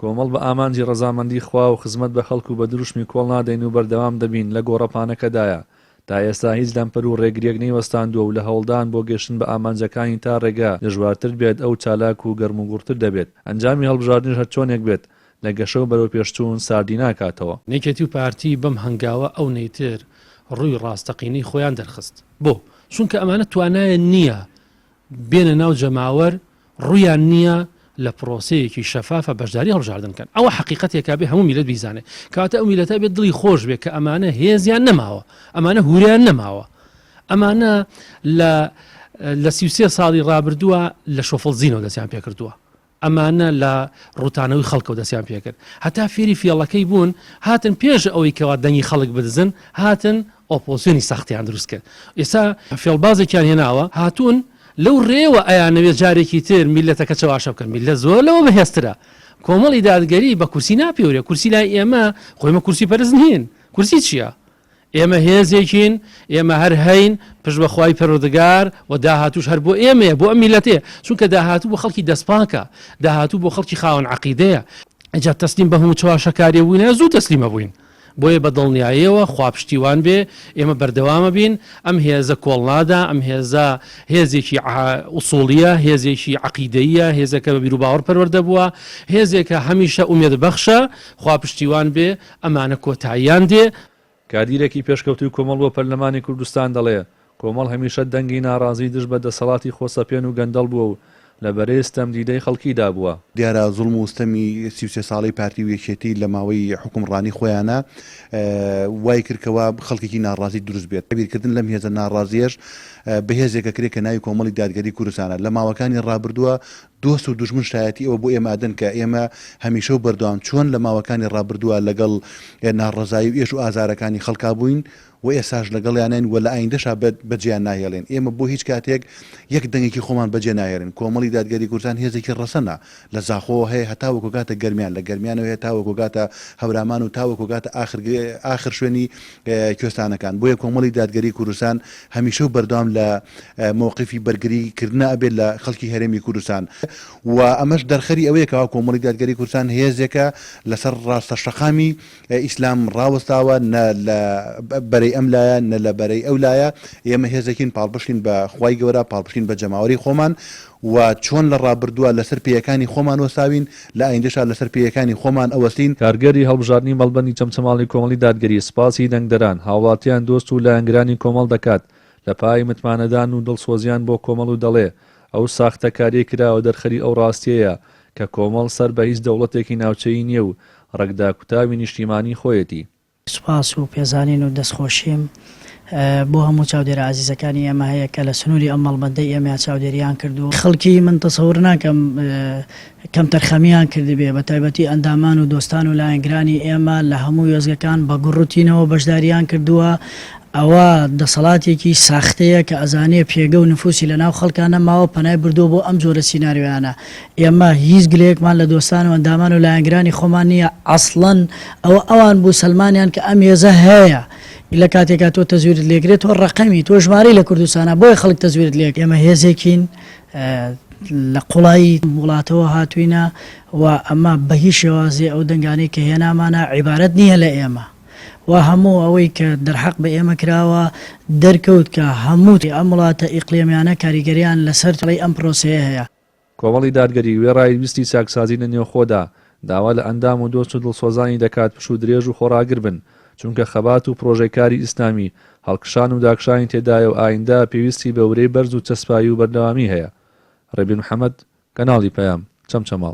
کۆمەڵ بە ئامانجی ڕەزامەندی خوا و خزمەت بە خەڵک و بە دروشمی کۆڵ نادەین و بەردەوام دەبین لە گۆڕەپانەکەدایە، تا ئێستا هیچ لەمپەر و ڕێگرییەک نەیوەستاندووە و لە هەوڵدان بۆ گەشتن بە ئامانجەکانی تا ڕێگە دژوارتر بێت ئەو چالاک و گەرموگوڕتر دەبێت. ئەنجامی هەڵبژاردنیش هەرچۆنێک بێت لە گەشە و بەرەوپێشچوون ساردی ناکاتەوە. یەکێتی و پارتی بەم هەنگاوە ئەونەیتر ڕووی ڕاستەقینەی خۆیان دەرخست. بۆ؟ چونکە ئەمانە توانایان نییە بێنە ناو جەماوەر ڕوویان نییە لە پرۆسەیەکی شەفافە بەشداری هەڵبژاردن کەن ئەوە حەقیقەتێکە بێ هەموو میلەت بیزانێ کەواتە ئەو میلەتە بێت دڵی خۆش بێ کە ئەمانە هێزیان نەماوە ئەمانە هوریان نەماوە ئەمانە لە لە 33 ساڵی ڕابردووە لە شۆفڵزینەوە دەستیان پێکردووە ئەمانە لە ڕوتانەوەی خەڵکەوە دەستیان پێکرد هەتا فێری فێڵەکەی بوون هاتن پێش ئەوەی کەوا دەنگی خەڵک بدزن هاتن ئۆپۆزسیۆنی سەختیان دروست کرد ئێستا فێڵبازێکیان هێناوە هاتوون لەو ڕێوە ئەیانەوێت جارێکی تر میلەتەکە چەواشە بکەن میلەت زۆر لەوە بەهێزترە کۆمەڵی دادگەری بە کورسی ناپێورێ کورسی لای ئێمە خۆیمە کورسی پەرست نین کورسی چییە؟ ئێمە هێزێکین، ئێمە هەر هەین، پشت بە خوای پەروەردگار و داهاتووش هەر بۆ ئێمەیە، بۆ ئەم میللەتەیە، چونکە داهاتوو بۆ خەڵکی دەستپاکە، داهاتوو بۆ خەڵکی خاوەن عەقیدەیە. ئینجا تەسلیم بە هەموو چەواشەکارییە بووینایە زوو تەسلیم ئەبووین. بۆیە بە دڵنیاییەوە خوا پشتیوان بێ، ئێمە بەردەوام ئەبین، ئەم هێزە کۆڵ نادا، ئەم هێزە هێزێکی ئوسوڵییە، هێزێکی عەقیدەییە، هێزێکە بە بیروباوەڕ پەروەردە بووە، هێزێکە هەمیشە ئومێدبەخشە، خوا پشتیوان بێ، ئەمانە کۆتاییان دێ. کادیرێکی پێشکەوتووی کۆمەڵ بۆ پەرلەمانی کوردستان دەڵێ، کۆمەڵ هەمیشە دەنگی ناڕازی دژ بە دەسەڵاتی خۆسەپێن و گەندەڵ بووە و لە بەرەی ستەمدیدەی خەڵکیدا بووە. دیارە زوڵم و ستەمی 33 ساڵەی پارتی و یەکێتی لە ماوەی حوکمڕانی خۆیانا وای کرد کەوا خەڵکێکی ناڕازی دروست بێت. بیرکردن لەم هێزە ناڕازیەش بە هێزێک ئەکرێ کە ناوی کۆمەڵی دادگەری کوردستانە. لە ماوەکانی ڕابردووە دۆست و دوژمن شایەتی ئەوە بۆ ئێمە ئەدەن کە ئێمە هەمیشە و بەردەوام چۆن لە ماوەکانی ڕابردووە لەگەڵ ناڕەزایی و ئێش و ئازارەکانی خەڵکا بووین و ئێستاش لەگەڵیانین و لە ئایندەشا بەجێیان ناهێڵین. ئێمە بۆ هیچ کاتێک یەک دەنگێکی خۆمان بەجێ ناهێڵین. کۆمەڵی دادگەری کوردستان هێزێکی ڕەسەنە، لە زاخۆوە هەیە هەتاوەکو گاتە گەرمیان، لە گەرمیانەوە هەیە تاوەکو گاتە هەورامان و تاوەکو گاتە ئاخر ئاخر شوێنی کوێستانەکان. بۆیە کۆمەڵی دادگەری کوردستان هەمیشە و بەردەوام لە مەوقیفی بەرگری کردنا ئەبێت لە خەڵکی هەرێمی کوردستان و ئەمەش دەرخەری ئەوەیە کەوا کۆمەڵی دادگەری کوردستان هێزێکە لەسەر ڕاستە شەقامی ئیسلام ڕاوەستاوە نە لە بەرەی ئەم لایە نە لە بەرەی ئەو لایە ئێمە هێزێکین پاڵپشتین بە خوای گەورە پاڵپشتین بە جەماوەری خۆمان و چۆن لە ڕابردووە لەسەر پێیەکانی خۆمان وەستاوین لە ئایندەشا لەسەر پێیەکانی خۆمان ئەوەستین. کارگێری هەڵبژاردنی مەڵبەندی چەمچەماڵی کۆمەڵی دادگەری سپاسی دەنگدەران، هاوڵاتیان، دۆست و لایەنگرانی کۆمەڵ دەکات لە پای متمانەدان و دڵسۆزیان بۆ کۆمەڵ و دەڵێ ئەو ساختەکاریەی کراوە دەرخەری ئەو ڕاستیەیە کە کۆمەڵ سەر بە هیچ دەوڵەتێکی ناوچەیی نیە و ڕەگداکوتاوی نیشتیمانی خۆیەتی. سوپاس و پێزانین و دەستخۆشیم بۆ هەموو چاودێرە ئازیزەکانی ئێمە هەیە کە لە سنووری ئەم مەڵبەندەی ئێمەیا چاودێریان کردووە. خەڵکی من تەسەور ناکەم کەمتەرخەمییان کردبێ، بە تایبەتی ئەندامان و دۆستان و لایەنگرانی ئێمە لە هەموو وێستگەکان بە گوڕ و تینەوە بەشدارییان کردووە. ئەوە دەسەڵاتێکی ساختەیە کە ئەزانێ پێگە و نفوسی لە ناو خەڵکا نەماوە، پەنای بردووە بۆ ئەم جۆرە سیناریۆیانە. ئێمە هیچ گلەیەکمان لە دۆستان و ئەندامان و لایەنگرانی خۆمان نییە، ئەسڵەن ئەوە ئەوان بوو سەلمانیان کە ئەم هێزە هەیە. لە کاتێکا تۆ تەزویرت لێکرێ تۆ ڕەقەمی، تۆ ژمارەی لە کوردستانا بۆیە خەڵک تەزویرت لێ. ئێمە هێزێکین لە قوڵایی وڵاتەوە هاتووینە و ئەمە بە هیچ شێوازێ ئەو دەنگانەی کە هێنامانە عیبارەت نییە لە ئێمە و هەموو ئەوەی کە دەرحەق بە ئێمە کراوە دەرکەوت کە هەموو ئەم وڵاتە ئیقلیمیانە کاریگەریان لەسەر ئەم پرۆسەیە هەیە. کۆمەڵی دادگەری وێڕای ویستی چاکسازی لە نێوخۆدا، داوا لە ئەندام و دۆست و دڵسۆزانی دەکات پشوو درێژ و خۆڕاگر بن، چونکە خەبات و پڕۆژەی کاری ئیسلامی، هەڵکشان و داکشانی تێدایە و ئایندە پێویستی بە ورەی بەرز و چەسپاوی و بەردەوامی هەیە. ڕێبین محەمەد، کەناڵی پەیام، چەمچەماڵ.